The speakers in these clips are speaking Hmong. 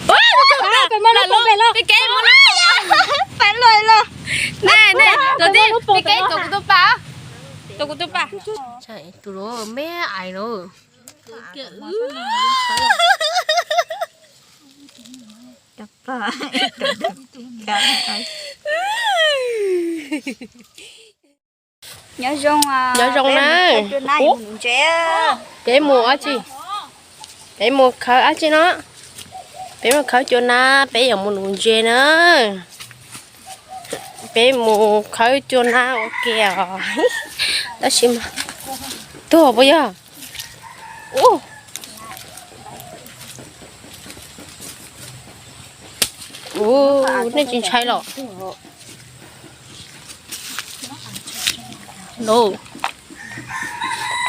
Peb kev mus lub pem los. Peb los los. Ne, ne, tus tij, peb kev tus kuv tus pa. Tus kuv tus pa. Tus lub me ais lub. Nyob zoo, nyob zoo na. Peb mus dab tsi? Peb mus khawb dab tsi no? Peb mus khawb cua nab, peb yuav mus nuv ntses na. Peb mus khawb cua nab ua ke os. Tab sis mas tuag puas yog? Ua, nej tsis ntshai los?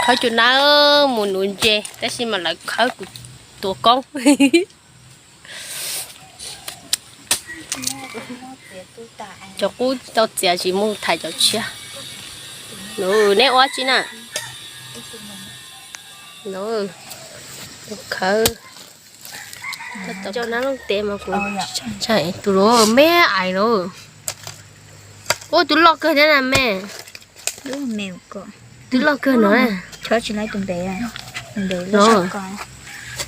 Khawb cua nab mus nuv ntses, tab sis mas lawv khawb kuv tuav koob. Cov qub tau txiav tsis mus thaiv cov tshiab. Nws, neb ua dab tsi na? Nws, khawb. Cov nab looj tes mas kuv ntshai tus lub me ais lub. Ua, tus loj kawg thiab na me. Tus loj kawg no.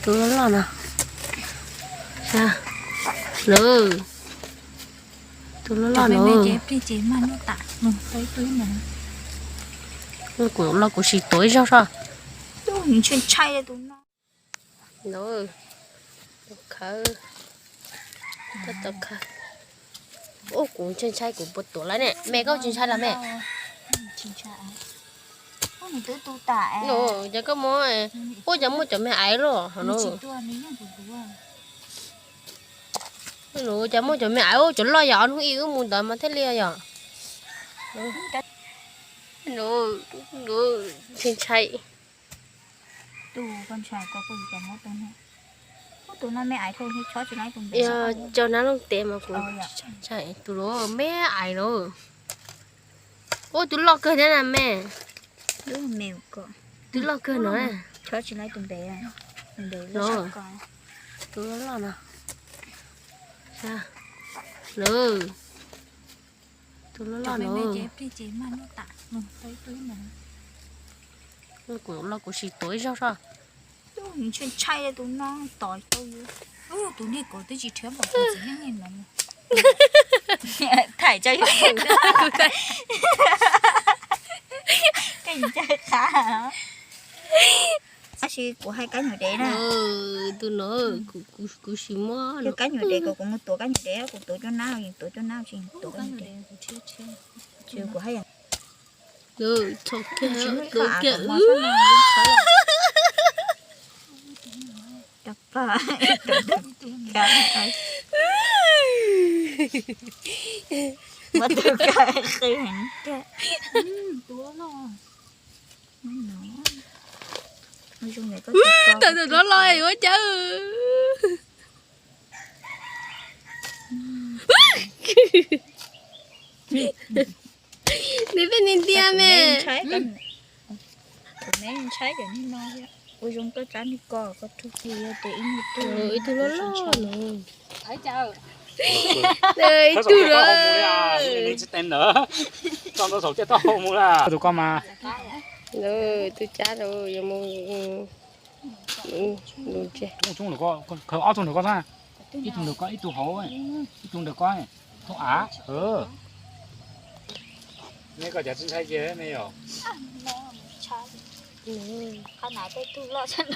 Tus loj loj no. Lawm. Tus loj loj no. Kuv los kuv sim tuav ib zaug soj. Ntshai tus no. Khawb. Tab tom khawb. Ua, kuv ntshai ntshai kuv puas tuav lawm ne. Me, koj tsis ntshai los me? Nws twb tu tas. Nws, ces koj muab, ua, cas muaj cov me aiv los hauv no. Nws, cas muaj cov me aiv, ua, cov loj yog ob hnub ib wb mus ntawd mas thiaj li yog. Nws, nws ntshai ntshai. Tus, koj ntshai ko kuj yus cov muab tus no. Tus no me aiv dhau, chob tsis laib tus npe. Yog cov nab looj tes mas kuv ntshai tus lub me aiv lub. Ua, tus loj kawg thiab na me. Tus loj kawg no. Chob tsis laib tus npe. Tus loj loj no. Lawm. Tus loj loj no. Kuv los kuv sim tuav ib zaug soj. Ntshai tus no tos tau yus. Tus niag ko twb tsis rhiab npaum tus txiv neej no. Thaij tso yus. Koj ntshai qab. Tab sis kuv hais kab nyuam dev na. Tus no kuv sim muab. Kab nyuam dev kom kuv mus tuav kab nyuam dev, kuv tuav coj nab, tuav coj nab tsis tuav kab nyuam dev. Kuv hais Tawm tawm no los ua cas. Nws pheej ntiag ntiag me. Ib tug loj loj no. Ib tug loj. Tus ko mas. Tus cab los yuav mus. Ob tug ntawm ko, ib tug ntawm ko, ib tug hauv, ib tug ntawm ko, tus av. Nej koj cas tsis ntshai ces me yom. Tus loj tshaj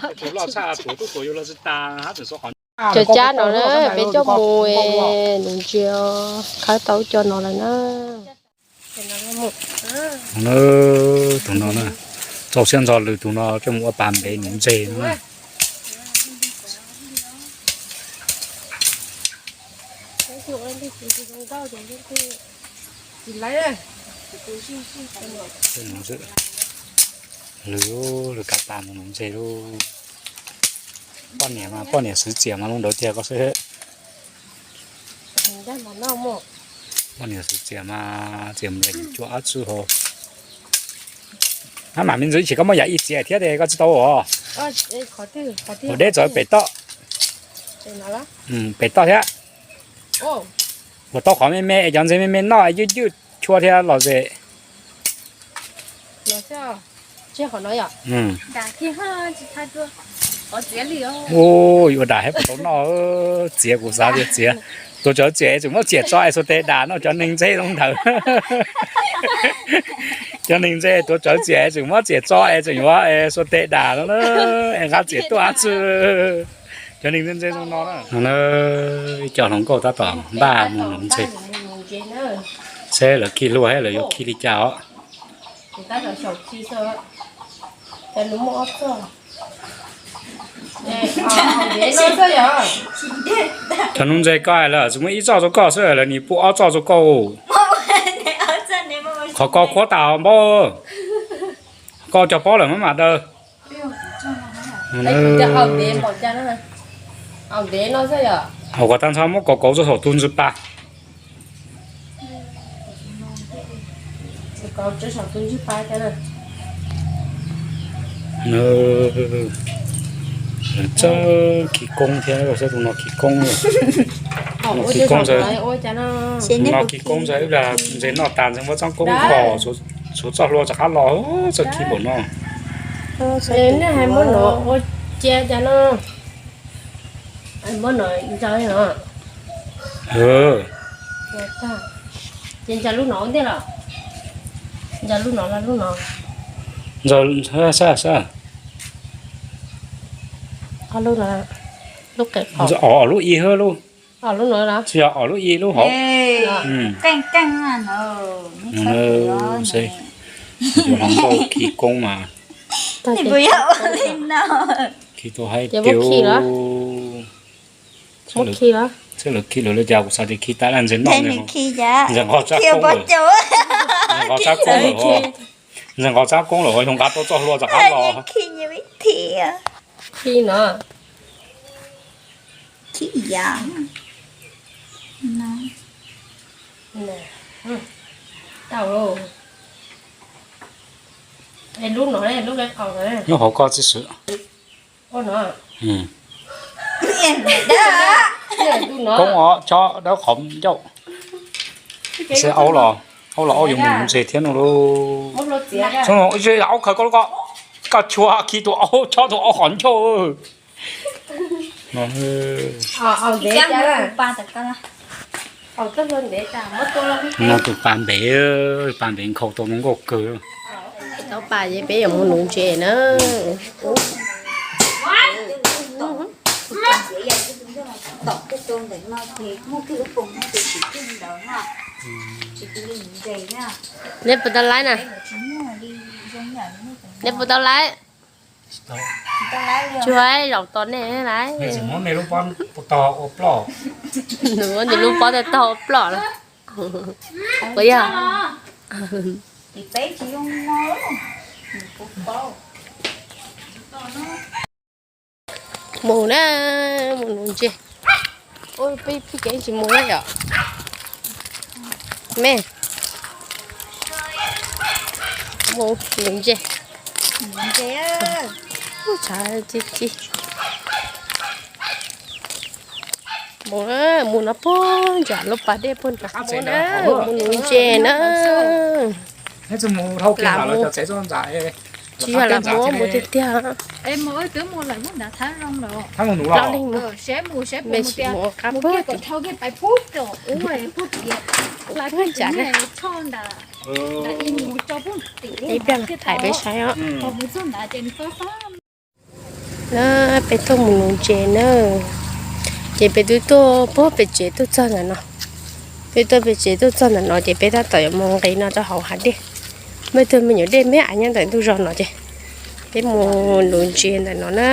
tuav tuaj tuav yuav los tsis tas hab tseem xua qhov. Cov cab no na peb coj mus nuv ntses, khawb tau cov no lawm na. Tus no, txaus siab ntxo lwm tus no coj mus ua pas ntev nuv ntses no. Lwm, lwm kab pas mus nuv ntses lauj. Poj niam mas poj niam xwv txias mas lub nrau tiag ko xwb. Poj niam xwv txias mas txias nplees cuaj ob txwb hauv. Hab mam me ntxwv, tsis koj muaj yam ib txiav thiab es koj tsis tau os. Mus deb txog pem toj. Pem toj thiab. Ua tau qhov me me es cov ntses me me noj es ywj ywj chua thiab los zem. Ua dam thiab puas tau noj, txiav kuv xav tias txiav. Tuav tsawv txiav es tseem muab txiav tso es xuas tes dam no cov neeg ntse zoo ntawd. Cov neeg ntse tuav tsawv txiav es tseem muab txiav tso es tseem yuav xuas tes dam no es nqa txiav tuaj xwb. Cov neeg ntse ntse zoo no na. Ib co hluas nkauj tab tom npaj mus nuv ntses, seb lawv khi hlua thiab lawv yuav khi li cas os. Cov nuv ntses koj lawv tsis muaj ib txoj rau koj xwb, lawv nim pub ob txoj rau koj. Qhov ko khuab tas npaum, koj cog pob lawm maj mam daws. Hauv qhov tag nrho muab kauv kauv rau saum tus ntswg pas. Txawj khi koob thiab, tus no khi koob, khi koob ntawd, no khi koob ntawd ib pliag ntses noj tas ntses muab txoj koob kho, tshuav txoj hlua rov qab los, txawj khi npaum no. Nej hais muab no ua cia cas no, muab no ntsaws no. Ces ntsaws lub no ua ntej los? Ntsaws lub no los lub no? Ntsaws, lub no, lub qe, lub ib hwb lub, lub no los? Tsis yog, lub ib lub hauv. Tus hluas nkauj khi koob mas khi tau haib tiag. Muab khi los? Seb lawv khi lawv li cas, kuv xav tias khi tas ntses noj, ntses nqos tsab koob lawm, ntses nqos tsab koob lawm, xyov nqa tau txoj hlua rov qab los. Khi no. Lub hauv ko tib si. Koob os, chob dawb qhov ncauj. Seb aub los, aub los aub yuav mus nuv ntses thiab no lauj. Aub khaws koj lub ko, koj chua khi tus aub, chob tus aub qhov ncauj. No tus pas npev, pas npev nkhaus tau zoo nkauj kawg. Tau pas ces peb yuav mus nuv ntses na. Neb puas tau laib na? Neb puas tau laib? Tsuas zaum tos nej lawm. Muab nws lub pob tog ua ploj los? Puas yog? Mus na, mus nuv ntses. Peb pheej kev tsis mus na yom. Me, mus nuv ntses. Tshav ci ci. Mus na, mus no puag nram lub pas dej puag nram mus na, mus nuv ntses na. Lam mus, tsis yog lam mus, mus tiag tiag. Peb mus qab puag tim, puag tim, ib pliag hais peb saib os. Na, peb tuaj mus nuv ntses na, ces peb twb tuaj puag pem tsev tuaj txog ntawm no. Peb tuaj pem tsev tuaj txog ntawm no ces peb tab tom yuav mus nqis no rau hauv hav dej. Muaj ib tug me nyuam dej me av nyob ntawm ntug zos no ces peb mus nuv ntses ntawm no na.